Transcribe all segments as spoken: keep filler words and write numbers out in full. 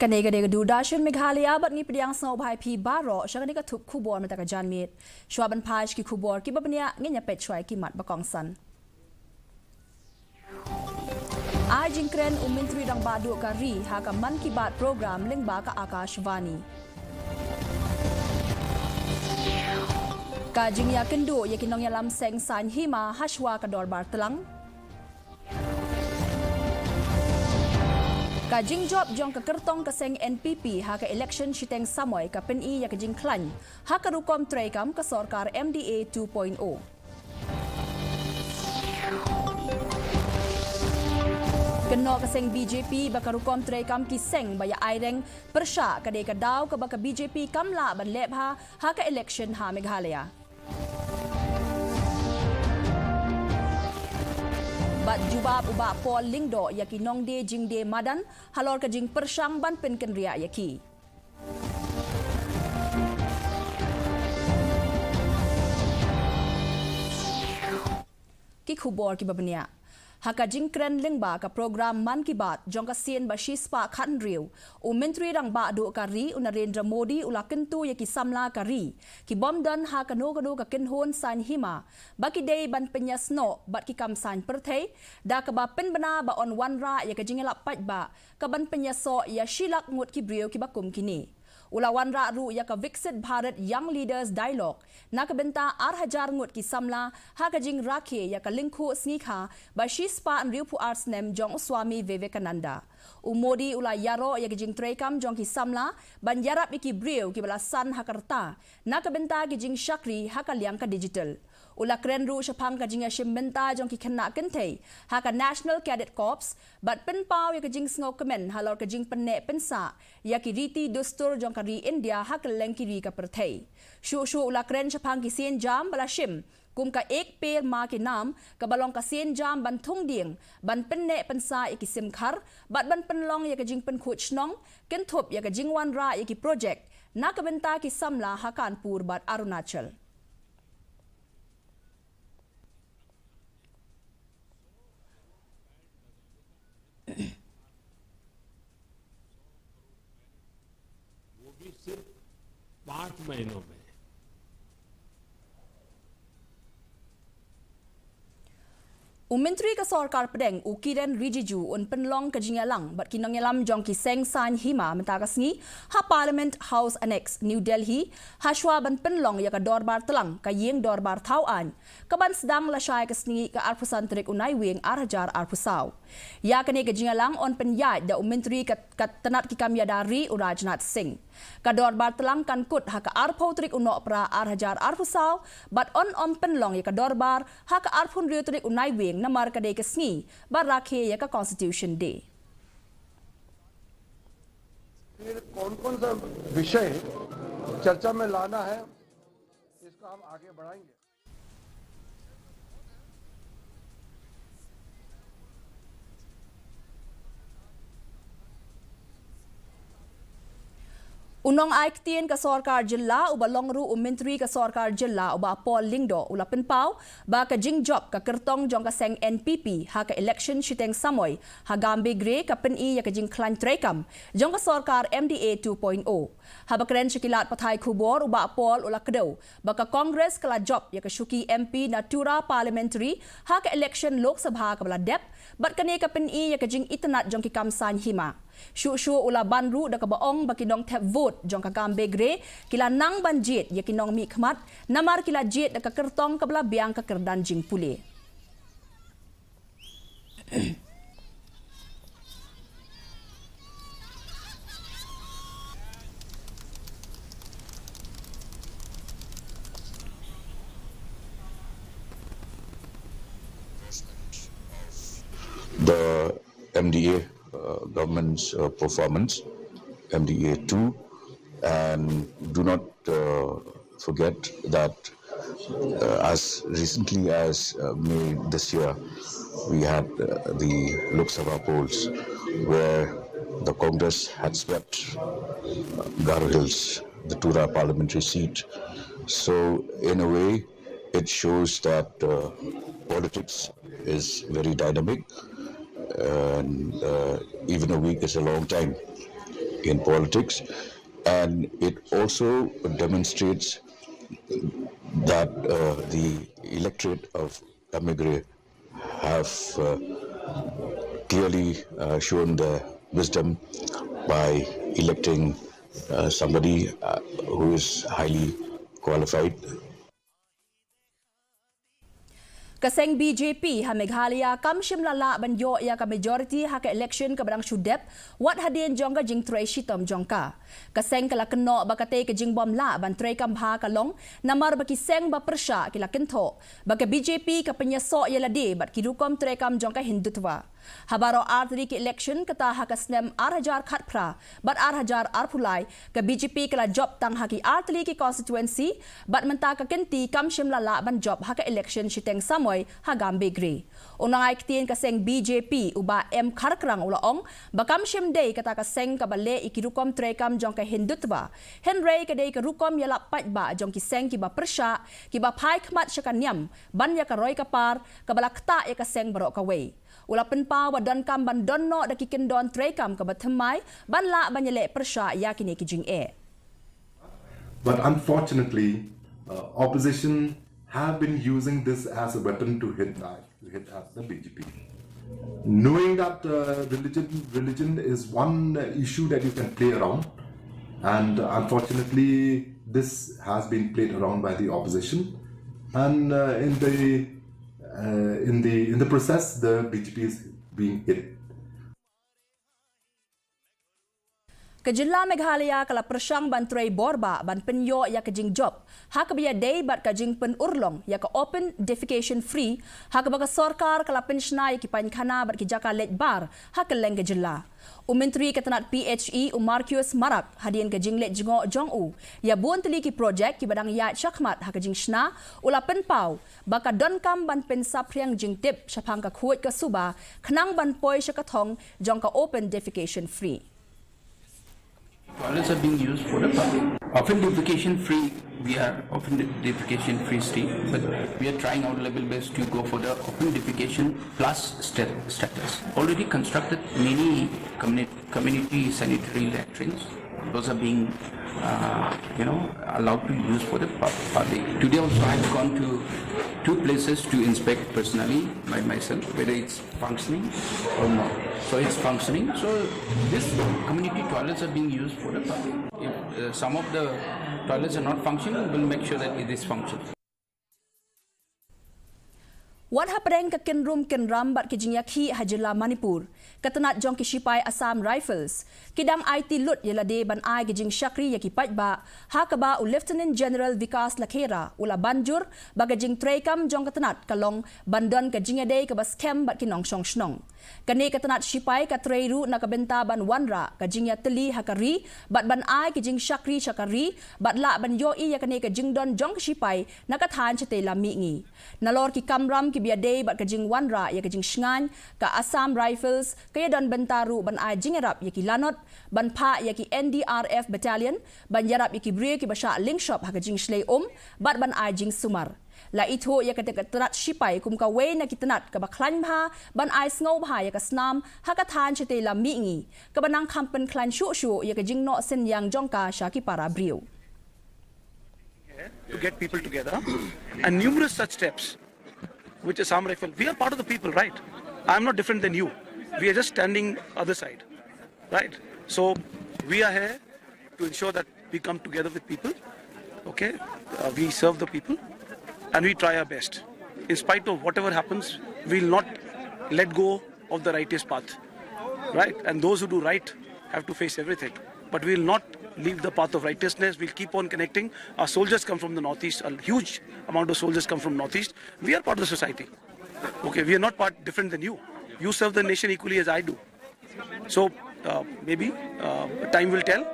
Kane ka dei ka Doordarshan Meghalaya bad ngi pdiang sngewbha ïa phi baroh sha kane ka thup khubor mynta ka janmiet. Shuwa ban phai sha ki khubor kiba bniah, ngin ïa peit shuwa ïa ki mat ba kongsan. Ai jingkren u Myntri Rangbah Duh ka Ri ha ka Mann Ki Baat program lyngba ka Akashvani. Ka jingïakynduh ïa ki nongïalam seng saiñ hima ha shuwa ka dorbar tlang. Ka jingjop jong ka kyrtong ka seng N P P ha ka election shiteng samoi ka pyni ïa ka jingkhlaiñ ha ka rukom treikam ka sorkar M D A two point oh. Kynnoh ka seng B J P ba ka rukom treikam ki seng ba ïa aireng pyrshah ka dei ka daw kaba ka B J P kam lah ban leh bha ha ka election ha Meghalaya. Bad jubab u Bah Paul Lyngdoh ïa ki nongdie jingdie madan halor ka jingpyrshang ban pynkynriah ïa ki. Ki khubor kiba bniah. Ha ka jingkren lyngba ka program Mann Ki Baat jong ka sien ba shispah khathynriew, u Myntri Rangbah Duh ka Ri u Narendra Modi u la kyntu ïa ki samla ka ri kibym don ha kano kano ka kynhun saiñ hima ba ki dei ban pynïasnoh bad ki kam saiñ pyrthei da kaba pynbna ba yn wanrah ïa ka jingïalap paidbah kaban pynïasoh ïa shi lak ngut ki briew kiba kum kine. U la wanrah ruh ïa ka Viksit Bharat Young Leaders Dialogue na ka bynta ar hajar ngut ki samla ha ka jingrakhe ïa ka lyngkhuh sngi kha ba shispah hynriewphew ar snem jong u Swami Vivekananda. U Modi u la ïaroh ïa ka jingtreikam jong ki samla ban ïarap ïa ki briew kiba la san ha ka rta na ka bynta ki jingshakri ha ka liang ka digital. U la kren ruh shaphang ka jingïashim bynta jong ki khynnah kynthei ha ka National Cadet Corps bad pynpaw ïa ka jingsngewkmen halor ka jingpynneh pynsah ïa ki riti dustur jong ka ri India ha kylleng ki ri ka pyrthei. Shuh shuh u la kren shaphang ki sienjam ba la shim kum ka Ek Ped Maa Ke Naam kaba long ka sienjam ban thung dieng ban pynneh pynsah ïa ki sim khar bad ban pynlong ïa ka jingpynkhuid shnong, kynthup ïa ka jingwanrah ïa ki projek na ka bynta ki samla ha Kanpur bad Arunachal. वो भी सिर्फ पाँच महीनों में। U Myntri ka Sorkar Pdeng u Kiren Rijiju un pynlong ka jingïalang bad ki nongïalam jong ki seng saiñ hima mynta ka sngi ha Parliament House Annex, New Delhi, ha shuwa ban pynlong ïa ka dorbar tlang ka ïing dorbar thaw aiñ kaban sdang lashai ka sngi ka arphew san tarik u Naiwieng ar hajar arphew saw. Ïa kane ka jingïalang yn pynïaid da u Myntri ka, ka tnat ki kam ïada ri u Rajnath Singh. Ka dorbar tlang kan kut ha ka arphew tarik u Nohprah ar hajar arphew saw bad yn ym pynlong ïa ka dorbar ha ka arphew hynriew tarik u Naiwieng namar ka dei ka sngi ba rakhe ïa ka Constitution Day. फिर कौन-कौन सा विषय चर्चा में लाना है, इसको हम आगे बढ़ाएंगे। U nongai ktien ka sorkar jylla uba long ruh u Myntri ka sorkar jylla u Bah Paul Lyngdoh u la pynpaw ba ka jingjop ka kyrtong jong ka seng N P P ha ka election shiteng samoi ha Gambegre ka pyni ïa ka jingkhlaiñ treikam jong ka sorkar M D A two point oh. Haba kren sha ki lad pathai khubor u Bah Paul u la kdew ba ka Congress ka la jop ïa ka shuki M P na Tura Parliamentary ha ka election Lok Sabha kaba la dep bad kane ka pyni ïa ka jingitynnad jong ki kam saiñ hima. Shuh shuh u la ban ruh da kaba ong ba ki nongthep vote jong ka Gambegre ki la nang ban jied ïa ki nongmihkhmat namar ki la jied da ka kyrtong kaba la biang ka kyrdan jingpule. The M D A uh, government's uh, performance, M D A two, and do not uh, forget that uh, as recently as uh, May this year, we had uh, the Lok Sabha polls where the Congress had swept uh, Garo Hills, the Tura parliamentary seat. So, in a way, it shows that uh, politics is very dynamic, and uh, even a week is a long time. in politics, and it also demonstrates that uh, the electorate of Emigre have uh, clearly uh, shown their wisdom by electing uh, somebody uh, who is highly qualified. Ka seng B J P ha Meghalaya kam shym la lah ban ïoh ïa ka majority ha ka election kaba dang shu dep, wat hadien jong ka jingtrei shitom jong ka. Ka seng ka la kynnoh ba katei ka jingbym lah ban treikam bha ka long namar ba ki seng ba pyrshah ki la kynthoh ba ka B J P ka pynïasoh ïa lade bad ki rukom treikam jong ka Hindutva. Ha baroh ar tylli ki election, kata ha ka snem ar hajar khatphra bad ar hajar arphew lai, ka B J P ka la jop tang ha ki ar tylli ki constituency bad mynta ka kynti kam shym la lah ban jop ha ka election shiteng samoi ha Gambegre. U nongai ktien ka seng B J P u Bah M Kharkrang u la ong ba kam shym dei kata ka seng kaba leh ïa ki rukom treikam jong ka Hindutva, hynrei ka dei ka rukom ïalap paidbah jong ki seng kiba pyrshah, kiba phai khmat sha ka niam ban ïa ka roi ka par kaba la ktah ïa ka seng baroh kawei. U la pynpaw ba donkam ban don noh da ki kyndon treikam kaba thymmai ban lah ban ïaleh pyrshah ïa kine ki jingeh. But unfortunately, uh, opposition have been using this as a weapon to hit knife, to hit at the B J P. Knowing that uh, religion, religion is one issue that you can play around, and unfortunately, this has been played around by the opposition, and uh, in the uh, in the in the process, the B J P is being hit. Ka jylla Meghalaya ka la pyrshang ban trei borbah ban pynïoh ïa ka jingjop ha kaba ïadei bad ka jingpynurlong ïa ka open defecation free, ha kaba ka sorkar ka la pynshna ïa ki painkhana bad ki jaka leit bar ha kylleng ka jylla. U Myntri ka tnat P H E u Marcuise Marak hadien ka jingleit jngoh jong u ïa bun tylli ki projek kiba dang ïaid shakhmat ha ka jingshna, u la pynpaw ba ka donkam ban pynsaphriang jingtip shaphang ka khuid ka suba khnang ban poi sha ka thong jong ka open defecation free. Toilets are being used for the public. Open defecation free, we are open defecation free state, but we are trying our level best to go for the open defecation plus step status. Already constructed many community, community sanitary latrines. Those are being, uh, you know, allowed to use for the public. Today also I have gone to two places to inspect personally by myself, whether it's functioning or not. So it's functioning. So these community toilets are being used for the public. If uh, some of the toilets are not functioning, we'll make sure that it is functioning. Wat hapdeng ka kynrum kynram bad ki jingïakhih ha jylla Manipur, ka tnat jong ki shipai Assam Rifles ki dang aiti lut ïa lade ban ai ki jingshakri ïa ki paidbah, ha kaba u Lieutenant General Vikas Lakhera u la ban jur ba ka jingtreikam jong ka tnat ka long ban don ka jingïadei kaba skhem bad ki nongshong shnong. Kane ka tnat shipai ka trei ruh na ka bynta ban wanrah ka jingïatylli ha ka ri bad ban ai ki jingshakri sha ka ri bad lah ban ïohi ïa kane ka jingdon jong ka shipai na ka thaiñ shatei lam mihngi. Nalor ki kamram kiba ïadei bad ka jingwanrah ïa ka jingshngaiñ, ka Assam Rifles ka ïadon bynta ruh ban ai jingïarap ïa ki lanot, ban phah ïa ki N D R F battalion, ban ïarap ïa ki briew kiba shah lyngshop ha ka jingshlei um bad ban ai jingsumar. La ithuh ïa ka tnat shipai kum kawei na ki tnat kaba khlaiñ bha ban ai sngewbha ïa ka snam ha ka thaiñ shatei lam mihngi, kaba nang kham pynkhlaiñ shuh shuh ïa ka jingnoh synñiang jong ka sha ki para briew. To get people together and numerous such steps which Assam Rifle, we are part of the people, right? I'm not different than you. We are just standing other side, right? So we are here to ensure that we come together with people, okay? Uh, we serve the people and we try our best. In spite of whatever happens, we'll not let go of the righteous path, right? And those who do right have to face everything. But we'll not leave the path of righteousness. We'll keep on connecting. Our soldiers come from the northeast. A huge amount of soldiers come from northeast. We are part of the society. Okay, we are not part different than you. You serve the nation equally as I do. So uh, maybe uh, time will tell.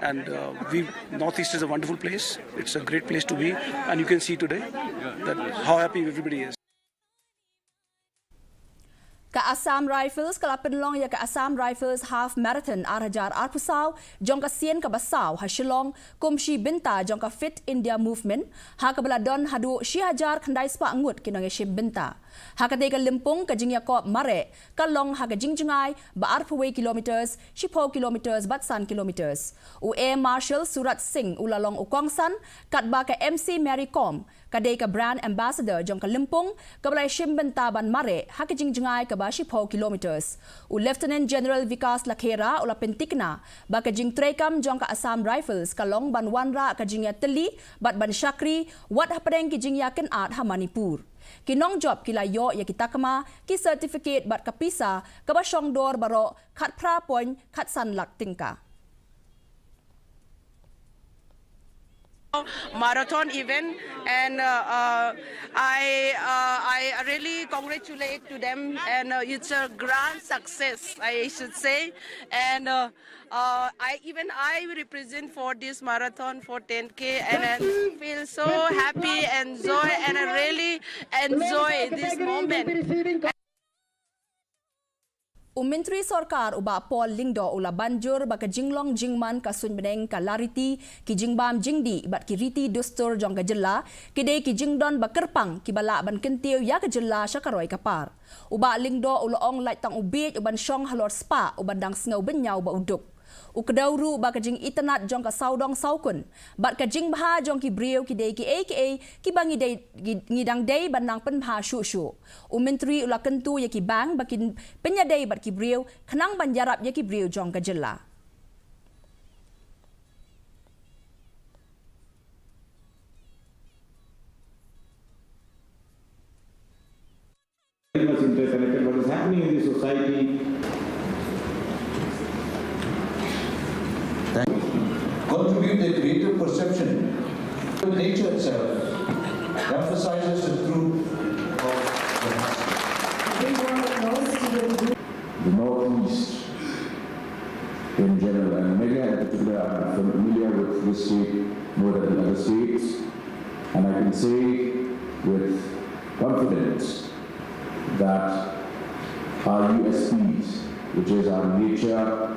And uh, we northeast is a wonderful place. It's a great place to be, and you can see today that how happy everybody is. Ka Assam Rifles ka la pynlong ïa ka Assam Rifles Half Marathon ar hajar arphew saw jong ka sien kaba saw ha Shillong kum shi bynta jong ka Fit India Movement, ha kaba la don haduh shi hajar khyndai spah ngut ki nongïashim bynta. Ha katei ka lympung ka jingïakop mareh ka long ha ka jingjngai ba arphew kilometres, shiphew kilometres bad san kilometres. U Air Marshal Suraj Singh u la long u kongsan, katba ka M C Mary Kom ka dei ka brand ambassador jong ka lympung, kaba la ïashim bynta ban mareh ha ka jingjngai kaba shiphew kilometres. U Lieutenant General Vikas Lakhera u la pyntikna ba ka jingtreikam jong ka Assam Rifles ka long ban wanrah ka jingïatylli bad ban shakri wat hapdeng ki jingïakynad ha Manipur. Ki nongjop ki la ïoh ïa ki takma, ki certificate bad ka pisa kaba shongdor baroh khatphra point khatsan lak tyngka. Marathon event, and uh, uh, I uh, I really congratulate to them, and uh, it's a grand success, I should say, and uh, uh, I even I represent for this marathon for ten K, and I feel so happy and joy, and I really enjoy this moment. U Myntri Sorkar u Bah Paul Lyngdoh u la banjur ba ka jinglong jingman ka suiñ bneng, ka lariti, ki jingbam jingdih bad ki riti dustur jong ka jylla ki dei ki jingdon ba kyrpang kiba lah ban kyntiew ïa ka jylla sha ka roi ka par. U Bah Lyngdoh u la ong lait tang u bieit u ban shong halor spah u ban dang sngew bynñiaw ba u duk. U kdew ruh ba ka jingitynnad jong ka sawdong sawkun bad ka jingbha jong ki briew ki dei kiei kiei kiba ngi dei, ngi dang dei ban nang pynbha shuh shuh. U Myntri u la kyntu ïa ki bank ba kin pynïadei bad ki briew khnang ban ïarap ïa ki briew jong ka jylla. Very much interconnected, what is happening in the society. Contribute their creative perception to nature itself, emphasizes the truth of the past. The Northeast in general, and Meghalaya in particular, I'm familiar with this state more than the other states, and I can say with confidence that our U S Ps, which is our nature,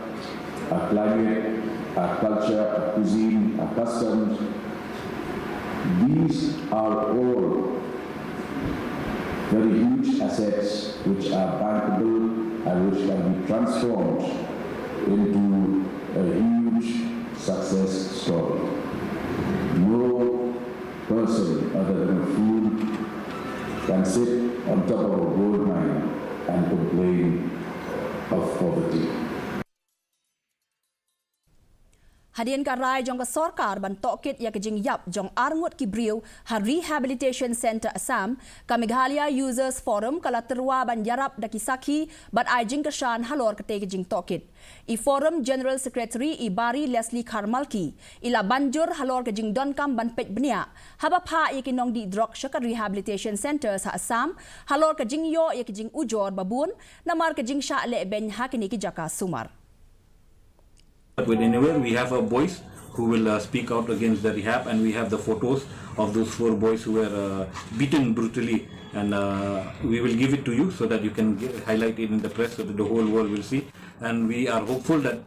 our climate, our culture, our cuisine, our customs, these are all very huge assets which are bankable and which can be transformed into a huge success story. No person other than a fool can sit on top of a gold mine and complain of poverty. Hadien ka rai jong ka sorkar ban tohkit ïa ka jingïap jong arngut ki briew ha Rehabilitation Centre Assam, ka Meghalaya Users Forum ka la tyrwa ban ïarap da ki sakhi bad ai jingkyrshan halor katei ka jingtohkit. I Forum General Secretary i Bari Leslie Kharmalki i la banjur halor ka jingdonkam ban peit bniah haba phah ïa ki nongdih drok sha ka rehabilitation centres ha Assam halor ka jingïoh ïa ki jingujor babun namar ka jingshah lehbeiñ ha kine ki jaka sumar. But with anywhere, we have a voice who will uh, speak out against the rehab, and we have the photos of those four boys who were uh, beaten brutally, and uh, we will give it to you so that you can get, highlight it in the press so that the whole world will see. And we are hopeful that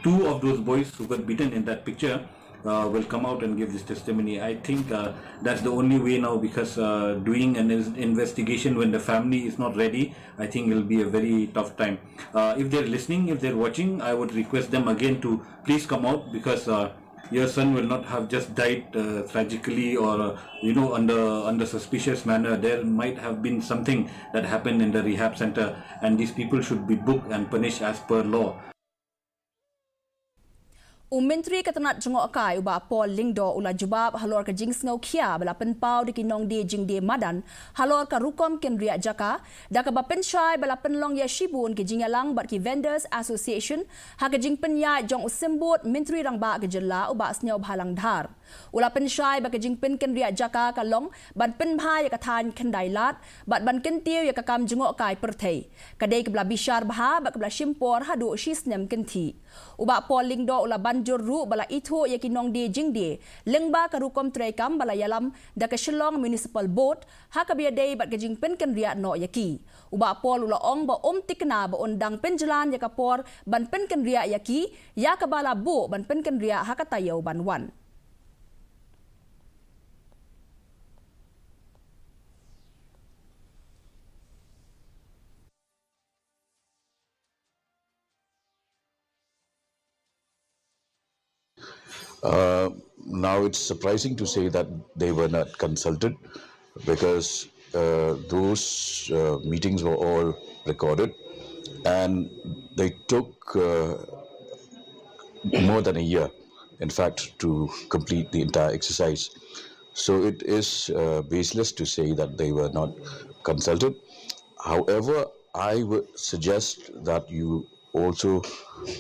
two of those boys who got beaten in that picture uh, will come out and give this testimony. I think uh, that's the only way now, because uh, doing an investigation when the family is not ready, I think it'll be a very tough time. Uh, if they're listening, if they're watching, I would request them again to please come out, because uh, your son will not have just died uh, tragically or uh, you know, under under suspicious manner. There might have been something that happened in the rehab center, and these people should be booked and punished as per law. U Myntri ka tnat jngohkai u Bah Paul Lyngdoh u la jubab halor ka jingsngewkhia ba la pynpaw da ki nongdie jingdie madan halor ka rukom kynriah jaka, da kaba pynshai ba la pynlong ïa shibun ki jingïalang bad ki Vendors Association ha ka jingpynïaid jong u Symbud Myntri Rangbah ka jylla u Bah Sniawbhalang Dhar. U la pynshai ba ka jingpynkynriah jaka ka long ban pynbha ïa ka thaiñ khyndai lad bad ban kyntiew ïa ka kam jngohkai pyrthei. Ka dei kaba la bishar bha bad kaba la shim por haduh shi snem kynthih. U Bah Paul Lyngdoh u la ban jur ruh ba la ithuh ïa ki nongdie jingdie lyngba ka rukom treikam ba la ïalam da ka Shillong Municipal Board ha kaba ïadei bad ka jingpynkynriah noh ïa ki. U Bah Paul u la ong ba um thikna ba un dang pynjlan ïa ka por ban pynkynriah ïa ki, ïa kaba la buh ban pynkynriah ha ka taïew ban wan. Uh, now, it's surprising to say that they were not consulted, because uh, those uh, meetings were all recorded, and they took uh, more than a year, in fact, to complete the entire exercise. So it is uh, baseless to say that they were not consulted. However, I would suggest that you also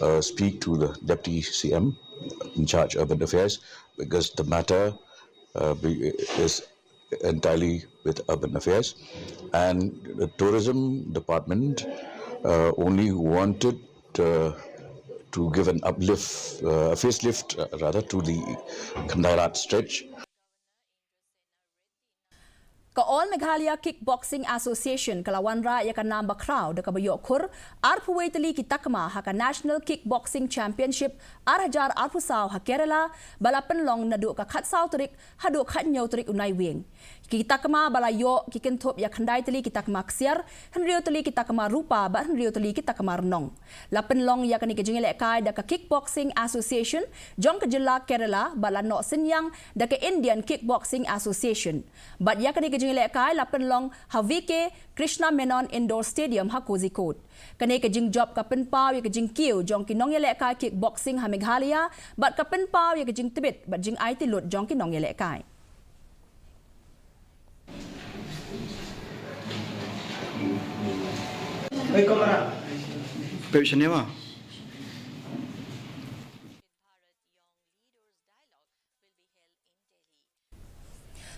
uh, speak to the Deputy C M in charge urban affairs, because the matter uh, be- is entirely with urban affairs. And the tourism department uh, only wanted uh, to give an uplift, uh, a facelift uh, rather, to the Khandailat stretch. Ka All Meghalaya Kickboxing Association ka la wanrah ïa ka nam bakhraw da kaba ïoh khur arphew wei tylli ki takma ha ka National Kickboxing Championship ar hajar arphew saw ha Kerala, ba la pynlong naduh ka khatsaw tarik haduh khathynñiew tarik u Naiwieng. Ki takma ba la ïoh ki kynthup ïa khyndai tylli ki takma ksiar, hynriew tylli ki takma rupa bad hynriew tylli ki takma rnong. La pynlong ïa kane ka jingïalehkai da ka Kickboxing Association jong ka jylla Kerala bad la noh synñiang da ka Indian Kickboxing Association. Bad ïa kane ka jingïalehkai la pynlong ha V K Krishna Menon Indoor Stadium ha Kozhikode. Kane ka jingjop ka pynpaw ïa ka jingkiew jong ki nongïalehkai kickboxing ha Meghalaya bad ka pynpaw ïa ka jingtbit bad jingaiti lut jong ki nongïalehkai. Pep shane ma.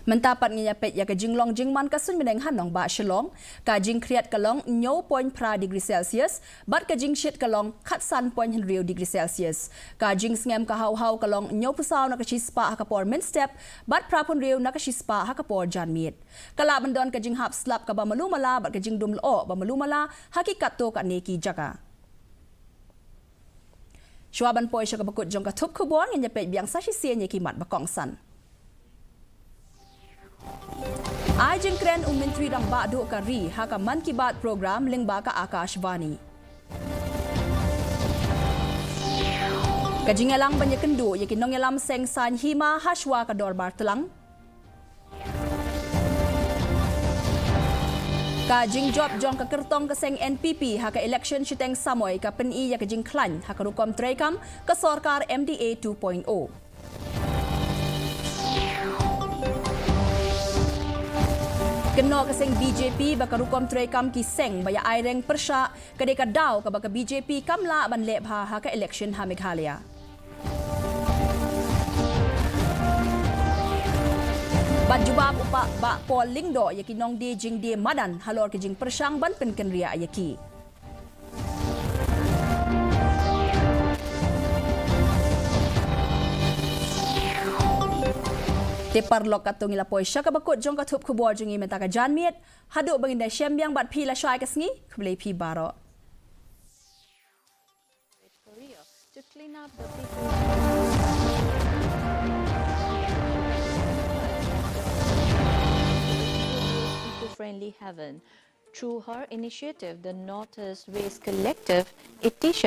Mynta pat ngin ïa peit ïa ka jinglong jingman ka suiñ bneng ha nongbah Shillong. Ka jingkhriat ka long hynñiew point phra degree Celsius bad ka jingshit ka long khatsan point hynriew degree Celsius. Ka jingsngem ka hawhaw ka long hynñiewphew saw na ka shispah ha ka por mynstep bad phraphew hynriew na ka shispah ha ka por janmiet. Ka lah ban don ka jinghap slap kaba malu mala bad ka jingdum lyoh ba malu mala ha ki katto katne ki jaka. Shuwa ban poi sha kaba kut jong ka thup khubor, ngin ïa peit biang sa shisien ïa ki mat ba kongsan. Ai jingkren u Myntri Rangbah Duh ka Ri ha ka Mann Ki Baat program lyngba ka Akashvani. Ka jingïalang ban ïakynduh ïa ki nongïalam seng saiñ hima ha shuwa ka dorbar tlang. Ka jingjop jong ka kyrtong ka seng N P P ha ka election shiteng samoi ka pyni ïa ka jingkhlaiñ ha ka rukom treikam ka sorkar M D A two point oh. Kynnoh ka seng B J P ba ka rukom treikam ki seng ba ïa aireng pyrshah ka dei ka daw kaba ka B J P kam lah ban leh bha ha ka election ha Meghalaya. Bad jubab u Bah Paul Lyngdoh ïa ki nongdie jingdie madan halor ki jingpyrshang ban pynkynriah ïa ki. Te paralok, katto ngi la poi sha kaba kut jong ka thup khubor jong ngi mynta ka janmiet. Haduh ba ngin ïashem biang bad phi lashai ka sngi, khublei phi baroh. Korea to clean up the people. Eco-friendly haven. Through her initiative, the Northeast Waste Collective, Itisha